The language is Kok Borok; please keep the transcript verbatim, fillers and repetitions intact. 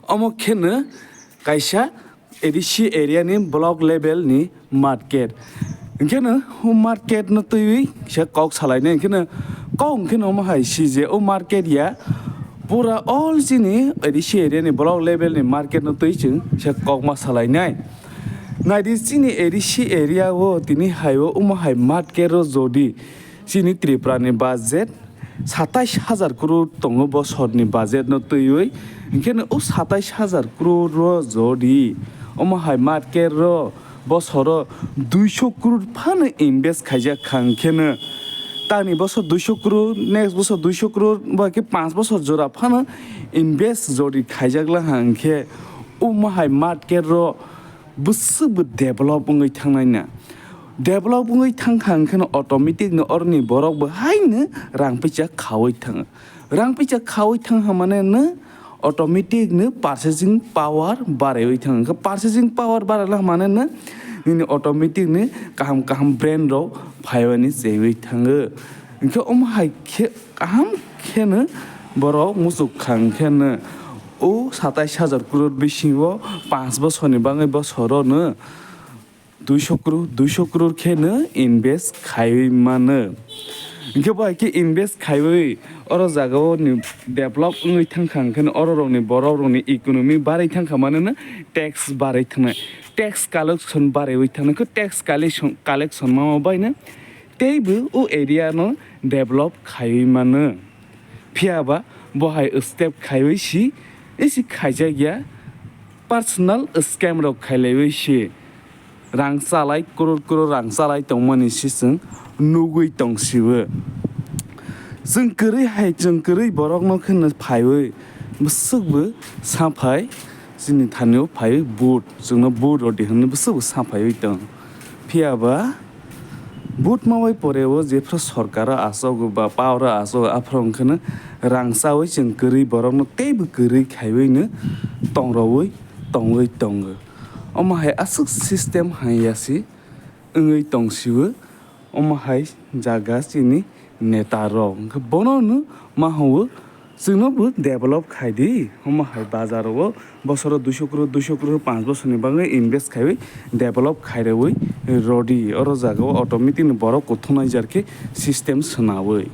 Omo kheno kaisa A D C area ni block level ni market. Hwnkhe no o market no twiwi se kok salainai, hwnkhe no kok hwnkhe no omo hai si je o market ya pura all chini A D C area ni block level ni market no twi chwng se kok ma salainai. Naidi chini A D C area o tini hai o omo hai market o jodi chini Tripura ni budget satais hajar crore tongo bosorni budget no twiwi, hwnkhe no o satais hajar crore ro jodi omo hai market ro bosoro duiso crore phano invest khaijak kha, hwnkhe no tani bosor duiso crore, next bosor duiso crore, ba khe panch bosor jora phano invest jodi khaijak la ha, hwnkhe omo hai market ro bwswk bo develop wngwi thangnai na. Develop wngwi thang kha hwnkhe no automatic no oroni borok bo haino rang pisa khaui thango. Rang pisa khaui thang kha mane no automatic no purchasing power baraiwi thango. Hwnkhe purchasing power baraila mane no nini automatic no kaham kaham brand rok phaiwani chengwi thango. Hwnkhe omo hai khe kaham kheno borok muchuk kha hwnkhe no o satais hajar crore bisingo panch bosorni bagwi bosoro no duiso crore, duiso crore kheno invest khaiwi mano. Hwnkhe bo hai khe invest khaiwi oro jagao ni develop wngwi thang kha hwnkhe no oro rokni borok rokni economy barwi thang kha mano no tax barwi thangnai, tax collection barwi thangnai khe tax collection, collection ma ma bai no teibo o area no develop khaiwi mano. Phiya ba bo hai step khaiwi si, isi khaijak ya, personal scam rok khailaiwi si, rang chalai, crore crore rang chalai tongmani si chwng nugwi tong sibo. Chwng kwrwi hai, chwng kwrwi borok no kheno phaiwi bwswk bo saphai chini thani o phaiwi vote, chwngno vote rw di hwnwi bwswk bo saphaiwi tong. Phiya ba vote ma bai pore o jephru sorkar o achogo ba power o achogo, aphuru hwnkheno rang chawi chwng kwrwi borokno teibo kwrwi khaiwi no tong rwwi tongwi tongo. Omo hai aswk system hai ya si wngwi tong siwo, omo hai jaga chini neta rok hwnkhe bono no ma hwnwi chwngno bo develop khai di, omo hai bazar o bosoro duiso crore, duiso crore panch bosorni bagwi invest khaiwi develop khairwi rodi. Oro jaga o automatic ni borok kuthumnai jar khe system swnawi.